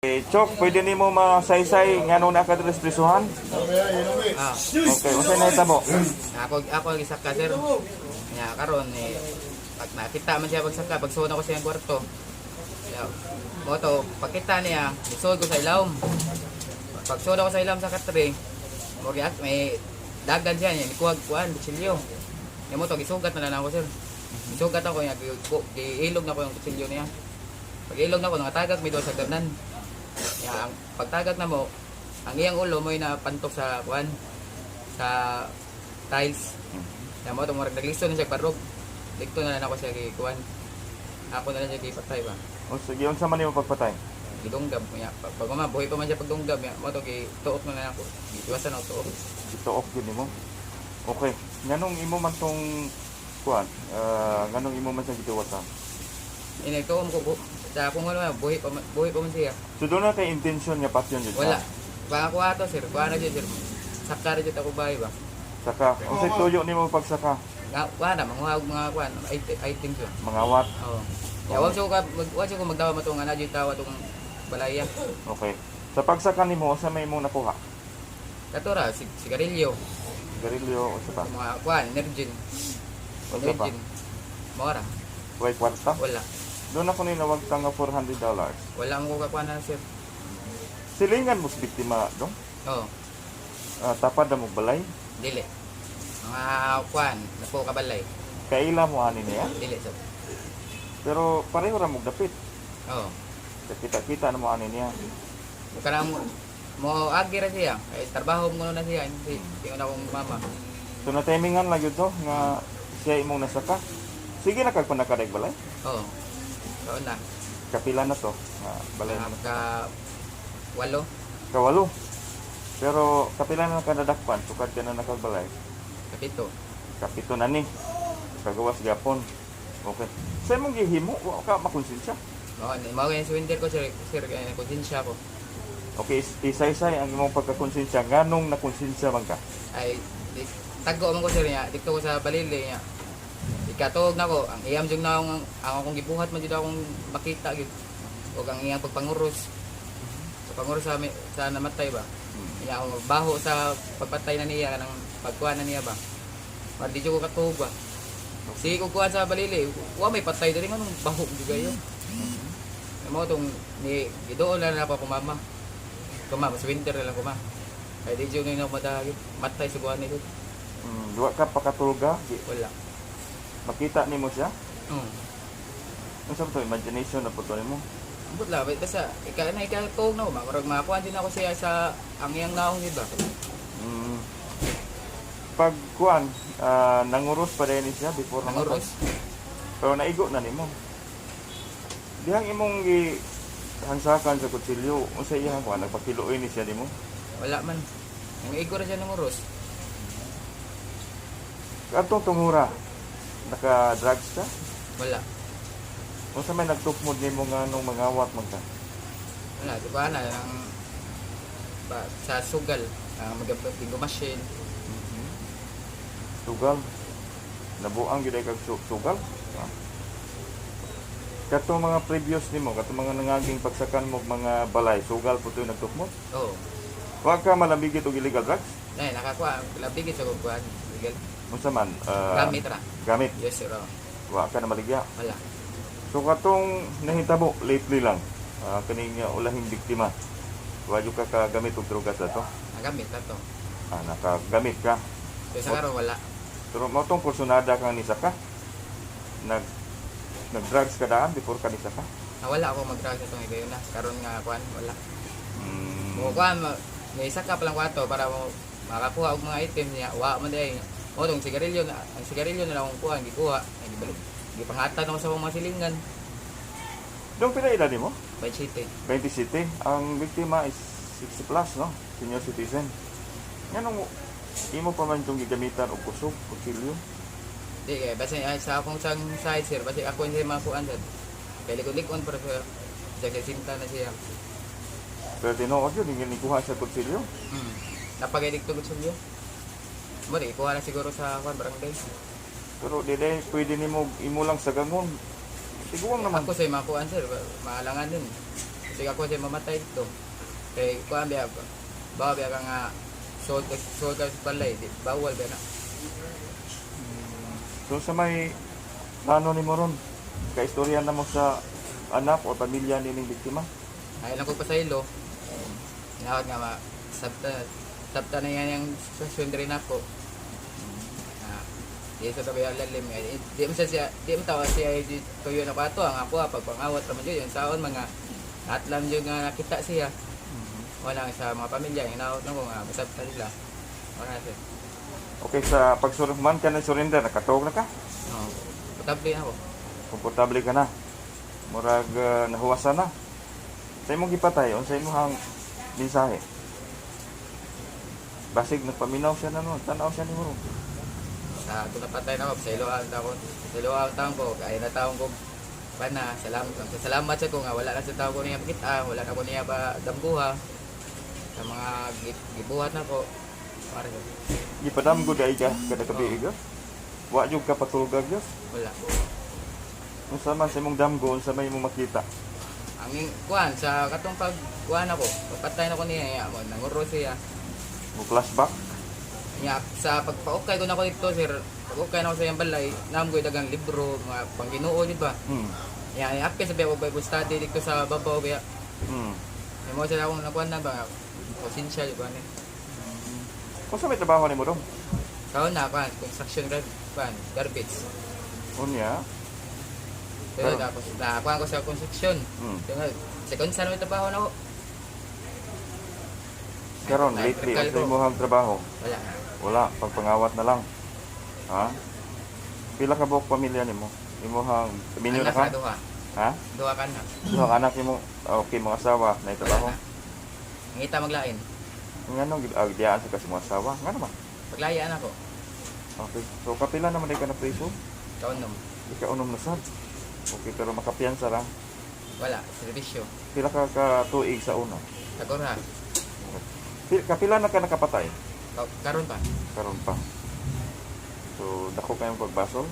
Eh, Chok, pwede nimo masaysay ngano na ka diri sa prisuhan? Ah, Okay, unsay nahitabo? Ako ako ang gisaka, sir. Nya karon eh pag nakita man siya pagsaka, pagsuod ako sa iyang kwarto. Ya, mo to pagkita niya, isuod ko sa ilawom. Pagsuod ako sa ilawom sa katre, mo giak may dagan siya niya, nikuha kuan kutsilyo. Nya mo to gisugat na lang ako, sir. Gisugat ako niya, giilog na ko yung kutsilyo niya. Pag ilog na ko, nangatagak may doon sa ganan. Ya, ang pagtagak na mo, ang iyang ulo mo'y napantok sa kuan sa tiles. Ya mo to murag nagliso na siya barog. Dikto na lang ako siya gikuan. Ako na lang siya gipatay ba. O sige, unsa man nimo pagpatay? Gidunggab niya. Pag ma buhi pa man siya pagdunggab niya, mo to gituok na lang ako. Giiwasan ako tuok. Gituok gyud nimo. Okay, nganong imo man tong kuan? Nganong imo man sa giduwatan? Inay tuom ko sa akong ano buhi pa man siya. So doon na kay intention nga patyon jud Wala. siya. Pa ako ato, sir, kuha na siya, sir. Sakka ra jud ako bahay ba. Saka, unsay tuyo nimo pagsaka? Nga kuha na manguha og mga kuan items ba. Mangawat. Oo. Ya, wag siya ka mag wag siya ko magdawa matong ana jud tawa tong balaya. Okay. Sa pagsaka nimo, unsa may imong nakuha? Kato ra sigarilyo, Garilyo, unsa pa? mga kuan, energen. Unsa pa? Energen. Mora, Way kwarta? wala. Doon ako ninawag ta nga $400. Wala mo ko kakuan na, sir. Silingan mo sa biktima dong? Oo, Tapad na mo balay? Dili. Mga kuan, napo kabalay. Kaila mo ani niya? Dili, sir. Pero pareho ra mo dapit. Oo. Kita-kita na mo ani niya. Kana mo mo agi ra siya. Kay trabaho mo na siya. Si ingon akong mama. So na timingan lang yun to nga siya imong nasaka. Sige na kag panakadag balay. Oo. So na. Kapila na to nga balay mo. Ka walo. Kawalo. Pero kapila na nakadadakpan sukad ka na nakagbalay. Kapito. Kapito na ni. Kagawas gyapon. Okay. Sa imong gihimo, wa ka makonsensya. Mao mao kay surrender ko, sir, sir kay konsensya ko. Okay, isaysay ang imong pagkakonsensya nganong nakonsensya man ka. Ay di, tago man ko, sir, niya. Dikto ko sa balili niya. Ikatuog na ko, ang iyam jud na akong ang akong gibuhat man jud akong makita gyud. Ug ang iyang pagpanguros. Sa panguros sa namatay ba. Niya ako baho sa pagpatay na niya kanang pagkuha na niya ba. Mar di jud ko katuog ba. Sige ko kuha sa balili, wa may patay diri nganong baho jud kayo. Mo tong ni giduol na lang ako akong mama. Kuma, mas winter na lang kuma. Kaya di jud ngayon ako madagi. Matay sa buwan nito. Duwa ka pakatulga, Wala. makita nimo siya. Unsa ba to, imagination na po to nimo? Ambot lang, basta ika na ikatuog na ko, murag makakuha din ako siya sa ang iyang naong, di ba? Pag kuan, nanguros pa din siya before namatay. Nanguros. Pero naigo na nimo. Dihang imong gi hangsakan sa kutsilyo, unsa iyang kuan nagpakiluoy ni siya nimo? Wala man. Ang igo ra siya nanguros. Katong tungura, naka drugs ka? Wala. Unsa may nagtukmod nimo nga nung mangawat man ka? Wala, di ba na ang ba, sa sugal, ang mag-bingo machine. Sugal. Nabuang gyud ay kag sugal. Ah. Katong mga previous nimo, katong mga nangaging pagsakan mo og mga balay, sugal po to yung nagtukmod. Oo. Wa ka malambigit og illegal drugs? Nay, nakakuha, labigit sa kukuhan. Legal. Unsa man? Ah, Gamit ra. Gamit. Yes, sir. Oh. Wa ka na maligya. Wala. So katong nahitabo lately lang, kaning ulahing biktima. Wa jud ka kagamit og droga sa to. Nagamit na to. Ah, nakagamit ka. So sa karon wala. Pero mao tong kursunada kang nisaka. Nag nag-drugs ka daan before ka nisaka. Nawala ako mag-drugs itong igayon na. Karon nga kuan, wala. Mo kuan, may isa ka palang kwato para mo makakuha og mga item niya. Wa man di ay. Mo tong sigarilyo na, ang sigarilyo na lang akong kuha, gikuha. Ay gibalik. Gipangatan ako sa akong mga silingan. Dong pila edad nimo? By city. 20 City. Ang biktima is 60 plus, no? Senior citizen. Nganong imo pa man itong gigamitan og kusog, kutsilyo? Di kay basta ay, sa akong sang side, sir, basta ako yung mga kuan sad. Kay likod-likon pero sa sinta na siya. Pero tinuod yun, hindi nikuha sa kutsilyo. Napagay dito kutsilyo. Mo di kuha na siguro sa kuan barangay. Pero di dahil pwede nimo imo lang sa gangon. Tiguang naman. Ako sa mga kuan, sir, maalangan din. Kasi Sige ako siya mamatay dito. Kay kuan biya ba biya ka nga suod ka sa balay, di, bawal biya na. So sa may plano nimo ron, kaistorya na mo sa anak o pamilya nining biktima? Ay lang ko pa sa ilo. Inawat nga ma sabta sabta na yan yung sitwasyon diri nako. Ah, di sa tabi ang lalim. Eh, di mo siya di mo tawa siya di tuyo na pato ang ako ah, pagpangawat ra man jud yung saon mga atlam jud nga nakita siya. Wala sa mga pamilya inawat na ko nga masabta nila. Wala siya. Okay, sa pagsurman ka na surrender, nakatuog na ka? No. Patable na ako. Komportable ka na. Murag nahuwasan na. Sa imong gipatay, unsa imong mensahe? Basig nagpaminaw siya na noon, tanaw siya nimo ron. Sa ito napatay na ako, sa ilo ang taon, sa ilo ang taon ko, kaya na taon ko, pana, salamat, salamat siya ko nga, wala na sa taon ko niya makita, wala na ko niya pa dambuha, sa mga gibuhat na ko, para Gipadamgo dai ka kada gabi ka. Wa jud ka patulgag gyud. Wala. Unsa man sa imong damgo, unsa may imong makita? Ang kuan, sa katong pag, kuan ako, pagpatay na ko niya, niya, mo, nanguro siya. Mo flashback? Niya, sa pagpaukay ko na ko dito, sir, pag-ukay na ko sa iyang balay, naam ko dagang libro, mga pangginoo, di ba? Niya, niya, apke sabi ako Bible study dito sa babaw, kaya, Yung mga sila akong nakuha na ba, konsensya, di ba? Ni? Unsa may trabaho nimo dong? Kaon na, kuan, construction kuan, garbage. Unya. Pero Pero- tapos, nakuha ko sa construction. Pero, second sa naman trabaho na ako. Karon Ay, lately practical unsa ko. imong trabaho? Wala. Wala, pagpangawat na lang. Ha? Pila ka buok pamilya nimo? Imong minyo na Anak ka? na duha. Ha? Duha ka na. Duha ka anak nimo. Ah, okay, mga asawa na trabaho. Wala na. Ngita maglain. Ngano gid diyaan sa kasi mga asawa? Ngano man? Paglayaan ako. Okay. So kapila naman day ka na preso? Kaon nom. Ikaw unom na sad. Okay, pero makapiyansa ra. Wala. Servisyo. Pila ka ka tuig sa una? Tagora. Kapila na ka nakapatay? Karon pa. Karon pa. So dako kayong pagbasol.